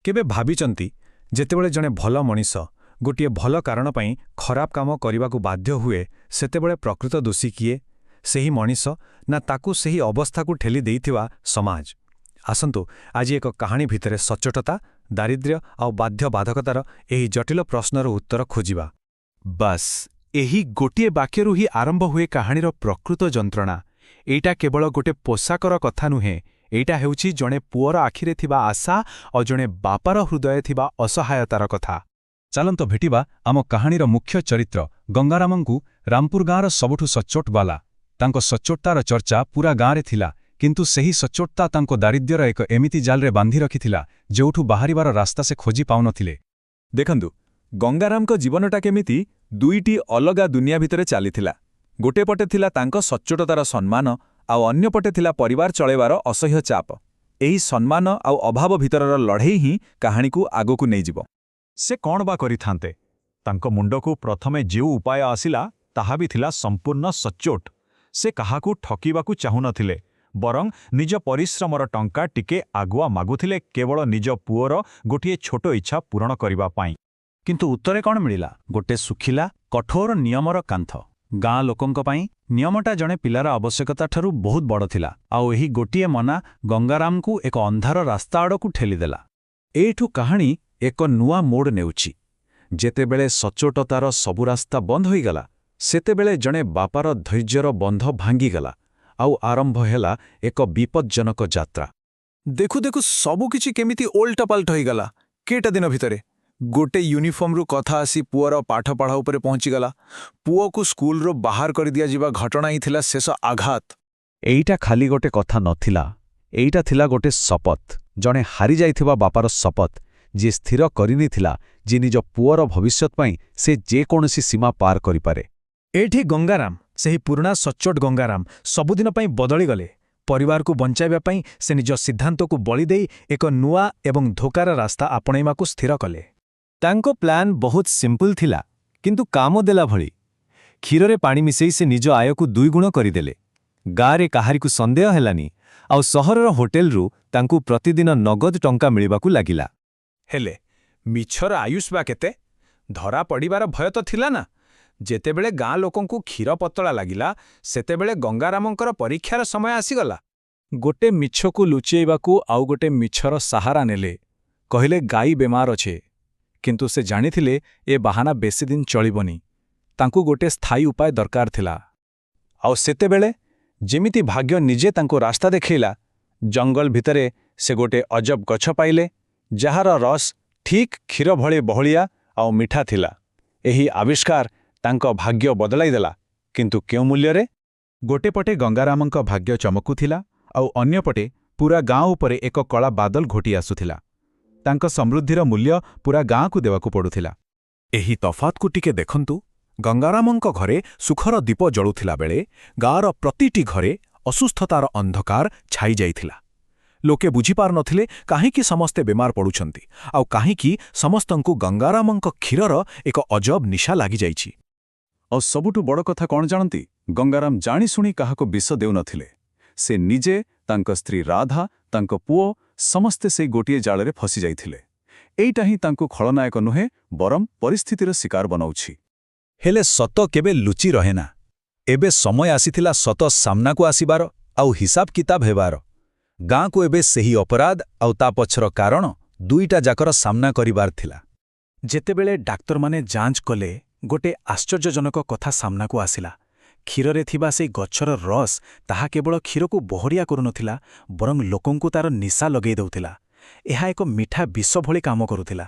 କେବେ ଭାବିଛନ୍ତି, ଯେତେବେଳେ ଜଣେ ଭଲ ମଣିଷ ଗୋଟିଏ ଭଲ କାରଣ ପାଇଁ ଖରାପ କାମ କରିବାକୁ ବାଧ୍ୟ ହୁଏ, ସେତେବେଳେ ପ୍ରକୃତ ଦୋଷୀ କିଏ? ସେହି ମଣିଷ ନା ତାକୁ ସେହି ଅବସ୍ଥାକୁ ଠେଲି ଦେଇଥିବା ସମାଜ? ଆସନ୍ତୁ, ଆଜି ଏକ କାହାଣୀ ଭିତରେ ସଚ୍ଚୋଟତା, ଦାରିଦ୍ର୍ୟ ଆଉ ବାଧ୍ୟବାଧକତାର ଏହି ଜଟିଳ ପ୍ରଶ୍ନର ଉତ୍ତର ଖୋଜିବା। ବାସ୍, ଏହି ଗୋଟିଏ ବାକ୍ୟରୁ ହିଁ ଆରମ୍ଭ ହୁଏ କାହାଣୀର ପ୍ରକୃତ ଯନ୍ତ୍ରଣା। ଏଇଟା କେବଳ ଗୋଟେ ପୋଷାକର କଥା ନୁହେଁ, ଏଇଟା ହେଉଛି ଜଣେ ପୁଅର ଆଖିରେ ଥିବା ଆଶା ଆଉ ଜଣେ ବାପାର ହୃଦୟରେ ଥିବା ଅସହାୟତାର କଥା। ଚାଲନ୍ତୁ ଭେଟିବା ଆମ କାହାଣୀର ମୁଖ୍ୟ ଚରିତ୍ର ଗଙ୍ଗାରାମଙ୍କୁ, ରାମପୁର ଗାଁର ସବୁଠୁ ସଚ୍ଚୋଟ ବାଲା। ତାଙ୍କ ସଚ୍ଚୋଟତାର ଚର୍ଚ୍ଚା ପୁରା ଗାଁରେ ଥିଲା, କିନ୍ତୁ ସେହି ସଚ୍ଚୋଟତା ତାଙ୍କ ଦାରିଦ୍ର୍ୟର ଏକ ଏମିତି ଜାଲରେ ବାନ୍ଧି ରଖିଥିଲା, ଯେଉଁଠୁ ବାହାରିବାର ରାସ୍ତା ସେ ଖୋଜି ପାଉନଥିଲେ। ଦେଖନ୍ତୁ, ଗଙ୍ଗାରାମଙ୍କ ଜୀବନଟା କେମିତି ଦୁଇଟି ଅଲଗା ଦୁନିଆ ଭିତରେ ଚାଲିଥିଲା। ଗୋଟେ ପଟେ ଥିଲା ତାଙ୍କ ସଚ୍ଚୋଟତାର ସମ୍ମାନ, ଆଉ ଅନ୍ୟପଟେ ଥିଲା ପରିବାର ଚଳେଇବାର ଅସହ୍ୟ ଚାପ। ଏହି ସମ୍ମାନ ଆଉ ଅଭାବ ଭିତରର ଲଢ଼େଇ ହିଁ କାହାଣୀକୁ ଆଗକୁ ନେଇଯିବ। ସେ କ'ଣ ବା କରିଥାନ୍ତେ? ତାଙ୍କ ମୁଣ୍ଡକୁ ପ୍ରଥମେ ଯେଉଁ ଉପାୟ ଆସିଲା, ତାହା ବି ଥିଲା ସମ୍ପୂର୍ଣ୍ଣ ସଚ୍ଚୋଟ। ସେ କାହାକୁ ଠକିବାକୁ ଚାହୁଁନଥିଲେ, ବରଂ ନିଜ ପରିଶ୍ରମର ଟଙ୍କା ଟିକେ ଆଗୁଆ ମାଗୁଥିଲେ, କେବଳ ନିଜ ପୁଅର ଗୋଟିଏ ଛୋଟ ଇଚ୍ଛା ପୂରଣ କରିବା ପାଇଁ। କିନ୍ତୁ ଉତ୍ତରେ କ'ଣ ମିଳିଲା? ଗୋଟେ ଶୁଖିଲା, କଠୋର ନିୟମର କାନ୍ଥ। ଗାଁ ଲୋକଙ୍କ ପାଇଁ ନିୟମଟା ଜଣେ ପିଲାର ଆବଶ୍ୟକତାଠାରୁ ବହୁତ ବଡ଼ ଥିଲା। ଆଉ ଏହି ଗୋଟିଏ ମନା ଗଙ୍ଗାରାମଙ୍କୁ ଏକ ଅନ୍ଧାର ରାସ୍ତା ଆଡ଼କୁ ଠେଲିଦେଲା। ଏଇଠୁ କାହାଣୀ ଏକ ନୂଆ ମୋଡ଼ ନେଉଛି। ଯେତେବେଳେ ସଚ୍ଚୋଟତାର ସବୁ ରାସ୍ତା ବନ୍ଦ ହୋଇଗଲା, ସେତେବେଳେ ଜଣେ ବାପାର ଧୈର୍ଯ୍ୟର ବନ୍ଧ ଭାଙ୍ଗିଗଲା ଆଉ ଆରମ୍ଭ ହେଲା ଏକ ବିପଜ୍ଜନକ ଯାତ୍ରା। ଦେଖୁ ଦେଖୁ ସବୁକିଛି କେମିତି ଓଲଟାପାଲଟ ହୋଇଗଲା କେଇଟା ଦିନ ଭିତରେ। ଗୋଟେ ୟୁନିଫର୍ମରୁ କଥା ଆସି ପୁଅର ପାଠପଢ଼ା ଉପରେ ପହଞ୍ଚିଗଲା। ପୁଅକୁ ସ୍କୁଲରୁ ବାହାର କରିଦିଆଯିବା ଘଟଣା ହିଁ ଥିଲା ଶେଷ ଆଘାତ। ଏଇଟା ଖାଲି ଗୋଟେ କଥା ନଥିଲା, ଏଇଟା ଥିଲା ଗୋଟେ ଶପଥ, ଜଣେ ହାରିଯାଇଥିବା ବାପାର ଶପଥ, ଯିଏ ସ୍ଥିର କରିନେଇଥିଲା ଯେ ନିଜ ପୁଅର ଭବିଷ୍ୟତ ପାଇଁ ସେ ଯେକୌଣସି ସୀମା ପାର କରିପାରେ। ଏଇଠି ଗଙ୍ଗାରାମ, ସେହି ପୁରୁଣା ସଚ୍ଚୋଟ ଗଙ୍ଗାରାମ, ସବୁଦିନ ପାଇଁ ବଦଳିଗଲେ। ପରିବାରକୁ ବଞ୍ଚାଇବା ପାଇଁ ସେ ନିଜ ସିଦ୍ଧାନ୍ତକୁ ବଳି ଦେଇ ଏକ ନୂଆ ଏବଂ ଧୋକାର ରାସ୍ତା ଆପଣେଇବାକୁ ସ୍ଥିର କଲେ। ତାଙ୍କ ପ୍ଲାନ୍ ବହୁତ ସିମ୍ପଲ୍ ଥିଲା, କିନ୍ତୁ କାମ ଦେଲା ଭଳି। କ୍ଷୀରରେ ପାଣି ମିଶେଇ ସେ ନିଜ ଆୟକୁ ଦୁଇଗୁଣ କରିଦେଲେ। ଗାଁରେ କାହାରିକୁ ସନ୍ଦେହ ହେଲାନି, ଆଉ ସହରର ହୋଟେଲରୁ ତାଙ୍କୁ ପ୍ରତିଦିନ ନଗଦ ଟଙ୍କା ମିଳିବାକୁ ଲାଗିଲା। ହେଲେ ମିଛର ଆୟୁଷ ବା କେତେ? ଧରା ପଡ଼ିବାର ଭୟ ତ ଥିଲା ନା? ଯେତେବେଳେ ଗାଁ ଲୋକଙ୍କୁ କ୍ଷୀର ପତଳା ଲାଗିଲା, ସେତେବେଳେ ଗଙ୍ଗାରାମଙ୍କର ପରୀକ୍ଷାର ସମୟ ଆସିଗଲା। ଗୋଟେ ମିଛକୁ ଲୁଚେଇବାକୁ ଆଉ ଗୋଟେ ମିଛର ସାହାରା ନେଲେ। କହିଲେ, ଗାଈ ବେମାର ଅଛେ। କିନ୍ତୁ ସେ ଜାଣିଥିଲେ, ଏ ବାହାନା ବେଶୀ ଦିନ ଚଳିବନି। ତାଙ୍କୁ ଗୋଟେ ସ୍ଥାୟୀ ଉପାୟ ଦରକାର ଥିଲା। ଆଉ ସେତେବେଳେ ଯେମିତି ଭାଗ୍ୟ ନିଜେ ତାଙ୍କୁ ରାସ୍ତା ଦେଖେଇଲା। ଜଙ୍ଗଲ ଭିତରେ ସେ ଗୋଟେ ଅଜବ ଗଛ ପାଇଲେ, ଯାହାର ରସ ଠିକ୍ କ୍ଷୀର ଭଳି ବହଳିଆ ଆଉ ମିଠା ଥିଲା। ଏହି ଆବିଷ୍କାର ତାଙ୍କ ଭାଗ୍ୟ ବଦଳାଇଦେଲା, କିନ୍ତୁ କେଉଁ ମୂଲ୍ୟରେ? ଗୋଟେ ପଟେ ଗଙ୍ଗାରାମଙ୍କ ଭାଗ୍ୟ ଚମକୁଥିଲା, ଆଉ ଅନ୍ୟପଟେ ପୁରା ଗାଁ ଉପରେ ଏକ କଳା ବାଦଲ ଘୋଟି ଆସୁଥିଲା। ତାଙ୍କ ସମୃଦ୍ଧିର ମୂଲ୍ୟ ପୁରା ଗାଁକୁ ଦେବାକୁ ପଡୁଥିଲା। ଏହି ତଫାତକୁ ଟିକେ ଦେଖନ୍ତୁ। ଗଙ୍ଗାରାମଙ୍କ ଘରେ ସୁଖର ଦୀପ ଜଳୁଥିଲା ବେଳେ ଗାଁର ପ୍ରତିଟି ଘରେ ଅସୁସ୍ଥତାର ଅନ୍ଧକାର ଛାଇ ଯାଇଥିଲା। ଲୋକେ ବୁଝିପାରୁନଥିଲେ କାହିଁକି ସମସ୍ତେ ବେମାର ପଡ଼ୁଛନ୍ତି, ଆଉ କାହିଁକି ସମସ୍ତଙ୍କୁ ଗଙ୍ଗାରାମଙ୍କ କ୍ଷୀରର ଏକ ଅଜବ ନିଶା ଲାଗିଯାଇଛି। ଆଉ ସବୁଠୁ ବଡ଼ କଥା କ'ଣ ଜାଣନ୍ତି? ଗଙ୍ଗାରାମ ଜାଣିଶୁଣି କାହାକୁ ବିଷ ଦେଉନଥିଲେ। ସେ ନିଜେ, ତାଙ୍କ ସ୍ତ୍ରୀ ରାଧା, ତାଙ୍କ ପୁଅ, ସମସ୍ତେ ସେଇ ଗୋଟିଏ ଜାଳରେ ଫସିଯାଇଥିଲେ। ଏଇଟା ହିଁ ତାଙ୍କୁ ଖଳନାୟକ ନୁହେଁ, ବରଂ ପରିସ୍ଥିତିର ଶିକାର ବନାଉଛି। ହେଲେ ସତ କେବେ ଲୁଚି ରହେନା। ଏବେ ସମୟ ଆସିଥିଲା ସତ ସାମ୍ନାକୁ ଆସିବାର ଆଉ ହିସାବ କିତାବ ହେବାର। ଗାଁକୁ ଏବେ ସେହି ଅପରାଧ ଆଉ ତା ପଛର କାରଣ ଦୁଇଟା ଯାକର ସାମ୍ନା କରିବାର ଥିଲା। ଯେତେବେଳେ ଡାକ୍ତରମାନେ ଯାଞ୍ଚ କଲେ, ଗୋଟେ ଆଶ୍ଚର୍ଯ୍ୟଜନକ କଥା ସାମ୍ନାକୁ ଆସିଲା। କ୍ଷୀରରେ ଥିବା ସେଇ ଗଛର ରସ, ତାହା କେବଳ କ୍ଷୀରକୁ ବହଳିଆ କରୁନଥିଲା, ବରଂ ଲୋକଙ୍କୁ ତାର ନିଶା ଲଗେଇ ଦେଉଥିଲା। ଏହା ଏକ ମିଠା ବିଷ ଭଳି କାମ କରୁଥିଲା।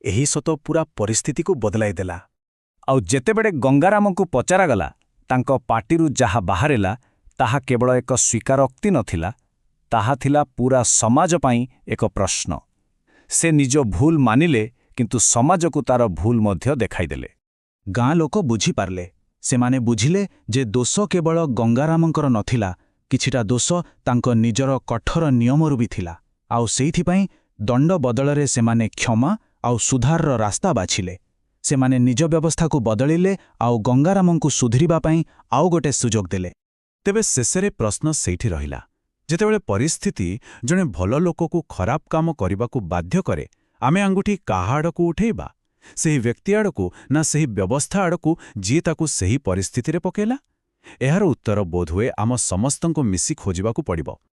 ଏହି ସତ ପୁରା ପରିସ୍ଥିତିକୁ ବଦଳାଇ ଦେଲା। ଆଉ ଯେତେବେଳେ ଗଙ୍ଗାରାମଙ୍କୁ ପଚରାଗଲା, ତାଙ୍କ ପାଟିରୁ ଯାହା ବାହାରିଲା ତାହା କେବଳ ଏକ ସ୍ୱୀକାରୋକ୍ତି ନଥିଲା, ତାହା ଥିଲା ପୁରା ସମାଜ ପାଇଁ ଏକ ପ୍ରଶ୍ନ। ସେ ନିଜ ଭୁଲ ମାନିଲେ, କିନ୍ତୁ ସମାଜକୁ ତାର ଭୁଲ ମଧ୍ୟ ଦେଖାଇଦେଲେ। ଗାଁ ଲୋକ ବୁଝିପାରିଲେ। ସେମାନେ ବୁଝିଲେ ଯେ ଦୋଷ କେବଳ ଗଙ୍ଗାରାମଙ୍କର ନଥିଲା, କିଛିଟା ଦୋଷ ତାଙ୍କ ନିଜର କଠୋର ନିୟମରୁ ବି ଥିଲା। ଆଉ ସେଇଥିପାଇଁ ଦଣ୍ଡ ବଦଳରେ ସେମାନେ କ୍ଷମା ଆଉ ସୁଧାରର ରାସ୍ତା ବାଛିଲେ। ସେମାନେ ନିଜ ବ୍ୟବସ୍ଥାକୁ ବଦଳିଲେ ଆଉ ଗଙ୍ଗାରାମଙ୍କୁ ସୁଧୁରିବା ପାଇଁ ଆଉ ଗୋଟେ ସୁଯୋଗ ଦେଲେ। ତେବେ ଶେଷରେ ପ୍ରଶ୍ନ ସେଇଠି ରହିଲା, ଯେତେବେଳେ ପରିସ୍ଥିତି ଜଣେ ଭଲ ଲୋକକୁ ଖରାପ କାମ କରିବାକୁ ବାଧ୍ୟ କରେ, ଆମେ ଆଙ୍ଗୁଠି କାହା ଆଡ଼କୁ ଉଠେଇବା? ସେହି ବ୍ୟକ୍ତି ଆଡ଼କୁ ନା ସେହି ବ୍ୟବସ୍ଥା ଆଡ଼କୁ ଯିଏ ତାକୁ ସେହି ପରିସ୍ଥିତିରେ ପକେଇଲା? ଏହାର ଉତ୍ତର ବୋଧହୁଏ ଆମ ସମସ୍ତଙ୍କୁ ମିଶି ଖୋଜିବାକୁ ପଡ଼ିବ।